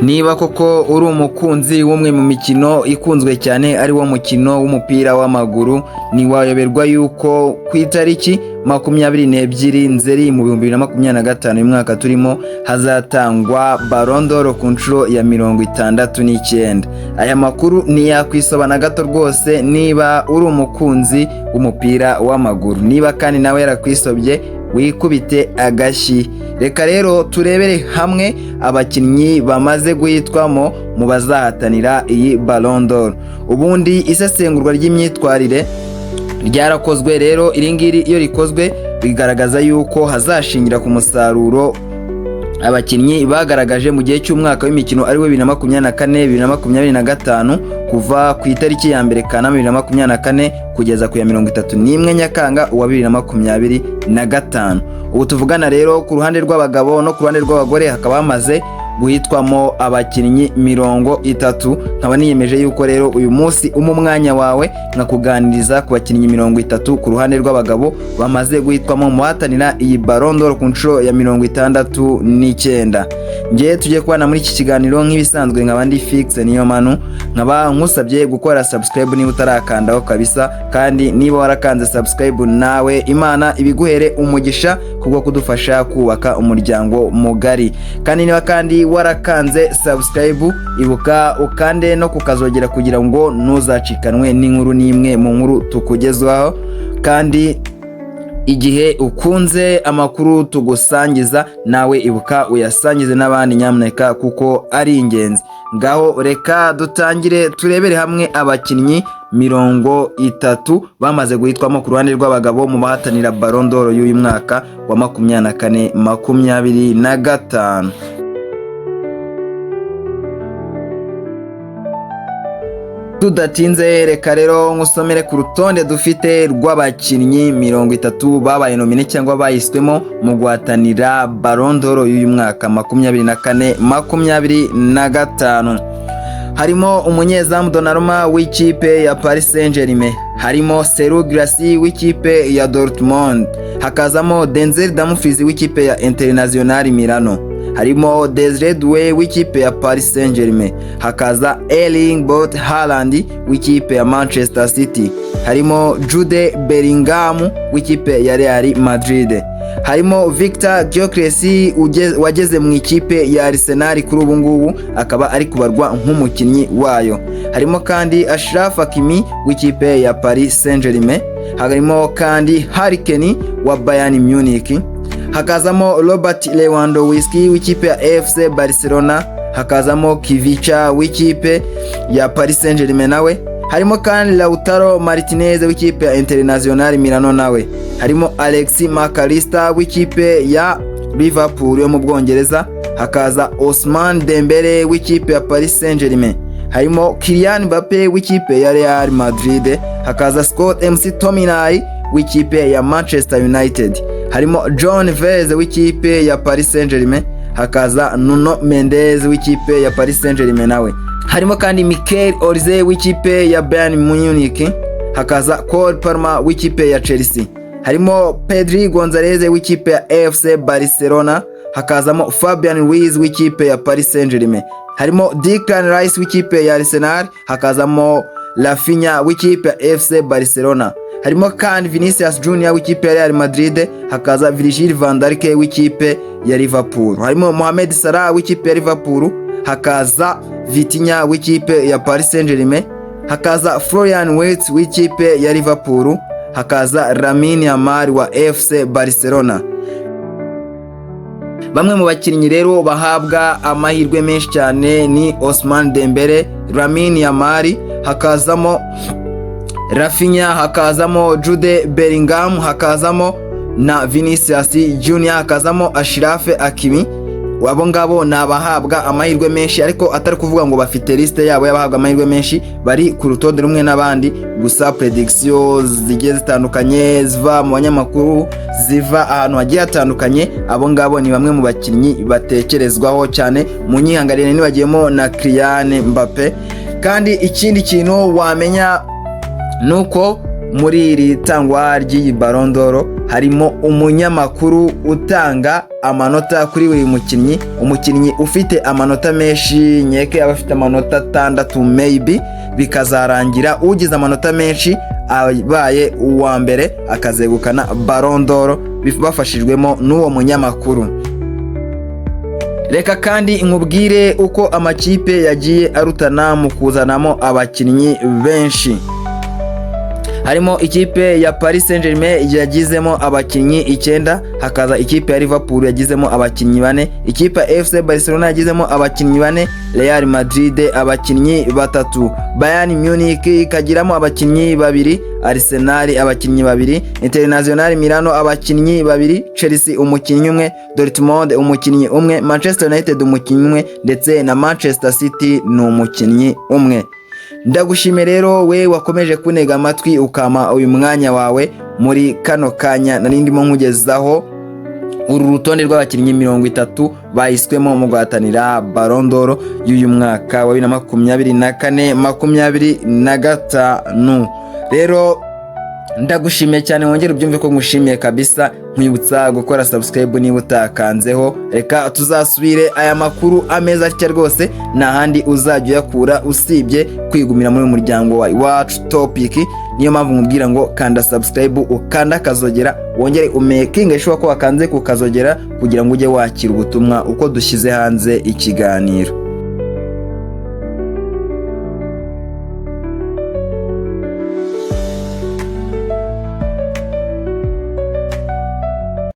Niba koko uri umukunzi w'umwe mu mikino ikunzwe cyane, ari wo mukino w'umupira w'amaguru, ntiwayoberwa yuko ku itariki 22 Nzeri mu 2025, uyu mwaka turimo, hazatangwa Ballon d'Or ku nshuro ya 69. Aya makuru ntiyakwisoba na gato rwose niba uri umukunzi w'umupira w'amaguru. Niba kandi nawe yarakwisobye, wikubite agashyi. Reka rero turebere hamwe abakinnyi bamaze guhitwamo mu bazahatanira iyi Ballon d'Or. Ubundi isesengurwa ry'imyitwarire ryarakozwe. Rero iri ngiri iyo rikozwe bigaragaza yuko hazashingira ku musaruro abakinnyi bagaragaje mu gihe cy'umwaka w'imikino, ari we 2024 2025, kuva ku itariki ya 1 Kanama 2024 kugeza ku ya 31 Nyakanga uwa 2025 ubu tuvugana. Rero ku ruhande rw'abagabo no ku ruhande rw'abagore hakaba hamaze guhitwamo abakinnyi 30. Nkaba niyemeje yuko rero uyu munsi umpa umwanya wawe nkakuganiriza ku bakinnyi 30 ku ruhande rw'abagabo bamaze guhitwamo mu bahatanira iyi Ballon d'Or ku nshuro ya 69. Ngewe tugiye kubana muri iki kiganiro nk'ibisanzwe nkaba ndi Fixe niyo manu, nkaba nkusabye gukora subscribe niba utarakandaho kabisa. Kandi niba warakanze subscribe nawe, Imana ibiguhere umugisha kubwo kudufasha kubaka umuryango mugari. Kandi niba kandi warakanze subscribe, ibuka ukande no kukazogera kugira ngo ntuzacikanwe n'inkuru n'imwe mu nkuru tukugezaho. Kandi igihe ukunze amakuru tugusangiza, nawe ibuka uyasangize n'abandi nyamuneka, kuko ari ingenzi. Ngaho reka dutangire turebere hamwe abakinnyi 30 bamaze guhitwamo ku ruhande rw'abagabo mu bahatanira Ballon d'Or y'uyu mwaka wa 24 25. Tudatinze, reka rero nkusomere ku rutonde dufite rw'abakinnyi 30 babaye nominé cyangwa bahiswemo mu guhatanira Ballon d'Or y'uyu mwaka 24 25. Harimo umunyezamu Donnarumma w'ikipe ya Paris Saint-Germain, harimo Serhou Guirassy w'ikipe ya Dortmund, hakazamo Denzel Dumfries w'ikipe ya Internazionale Milano, harimo Desire Doué w'ikipe ya Paris Saint-Germain, hakaza Erling Braut Haaland w'ikipe ya Manchester City, harimo Jude Bellingham w'ikipe ya Real Madrid, harimo Victor Gyökeres wageze mu ikipe ya Arsenal, kuri ubu ngubu akaba ari kubarwa nk'umukinnyi wayo, harimo kandi Achraf Hakimi w'ikipe ya Paris Saint-Germain, harimo kandi Harry Kane wa Bayern Munich, hakazamo Robert Lewandowski w'ikipe ya FC Barcelona, hakazamo Kvicha w'ikipe ya Paris Saint-Germain nawe, harimo kandi Lautaro Martinez w'ikipe ya Internazionale Milano nawe, harimo Alexis Mac Allister w'ikipe ya Liverpool yo mu Bwongereza, hakaza Ousmane Dembele w'ikipe ya Paris Saint-Germain, harimo Kylian Mbappe w'ikipe ya Real Madrid, hakaza Scott McTominay w'ikipe ya Manchester United, harimo João Neves w'ikipe ya Paris Saint-Germain, hakaza Nuno Mendes w'ikipe ya Paris Saint-Germain nawe, harimo kandi Michael Olise w'ikipe ya Bayern Munich, hakaza Cole Palmer w'ikipe ya Chelsea, harimo Pedri Gonzalez w'ikipe ya FC Barcelona, hakazamo Fabian Ruiz w'ikipe ya Paris Saint-Germain, harimo Declan Rice w'ikipe ya Arsenal, hakazamo Raphinha w'ikipe ya FC Barcelona, harimo kandi Vinicius Junior w'ikipe ya Real Madrid, hakaza Virgil van Dijk w'ikipe ya Liverpool, harimo Mohamed Salah w'ikipe ya Liverpool, hakaza Vitinha w'ikipe ya Paris Saint-Germain, hakaza Florian Wirtz w'ikipe ya Liverpool, hakaza Lamine Yamal wa FC Barcelona. Bamwe mu bakinnyi rero bahabwa amahirwe menshi cyane ni Ousmane Dembele, Lamine Yamal, hakazamo Raphinha, hakazamo Jude Bellingham, hakazamo na Vinicius Junior, hakazamo Achraf Hakimi. Abo ngabo ni abahabwa amahirwe menshi, ariko atari kuvuga ngo bafite liste yabo y'abahabwa amahirwe menshi, bari ku rutonde rumwe n'abandi. Gusa prediction zigiye zitandukanye ziva mu banyamakuru, ziva ahantu hagiye hatandukanye, abo ngabo ni bamwe mu bakinnyi batekerezwaho cyane. Mu nyihanganire nibagiyemo na Kylian Mbappe. Kandi ikindi kintu wamenya nuko muri iri tangwa ry'iyi Ballon d'Or Harimo umunyamakuru utanga amanota kuri buri mukinnyi. Umukinnyi ufite amanota menshi, nkeke aba afite amanota 6 maybe, bikazarangira ugize amanota menshi abaye uwa mbere, akazegukana Ballon d'Or bafashijwemo n'uwo munyamakuru. Reka kandi nkubwire uko amakipe yagiye arutana mu kuzanamo abakinnyi benshi. Harimo ikipe ya Paris Saint-Germain yagizemo abakinnyi icyenda, hakaza ikipe ya Liverpool yagizemo abakinnyi bane, ikipe ya FC Barcelona yagizemo abakinnyi bane, Real Madrid abakinnyi batatu, Bayern Munich ikagiramo abakinnyi babiri, Arsenal abakinnyi babiri, Internazionale Milano abakinnyi babiri, Chelsea umukinnyi umwe, Dortmund umukinnyi umwe, Manchester United umukinnyi umwe, ndetse na Manchester City ni umukinnyi umwe. Ndagushimiye rero we wakomeje kuntega amatwi, ukama uyu mwanya wawe. Muri kano kanya nari ndimo nkugezaho uru rutonde rw'abakinnyi 30 bahiswemo mu guhatanira Ballon d'Or y'uyu mwaka wa 2024 25. Rero ndagushimiye cyane, wongere ubyumve ko ngushimiye kabisa. Nkwibutsa gukora subscribe niba utakanzeho. Reka tuzasubire. Aya makuru ameza atya rwose nta handi uzajya uyakura usibye kwigumira muri uyu muryango wa Iwacu Topic. Niyo mpamvu nkubwira ngo kanda subscribe, ukanda akazogera, wongere umakinge sure ko wakanze ku kazogera kugira ngo ujye wakira ubutumwa uko dushyize hanze ikiganiro.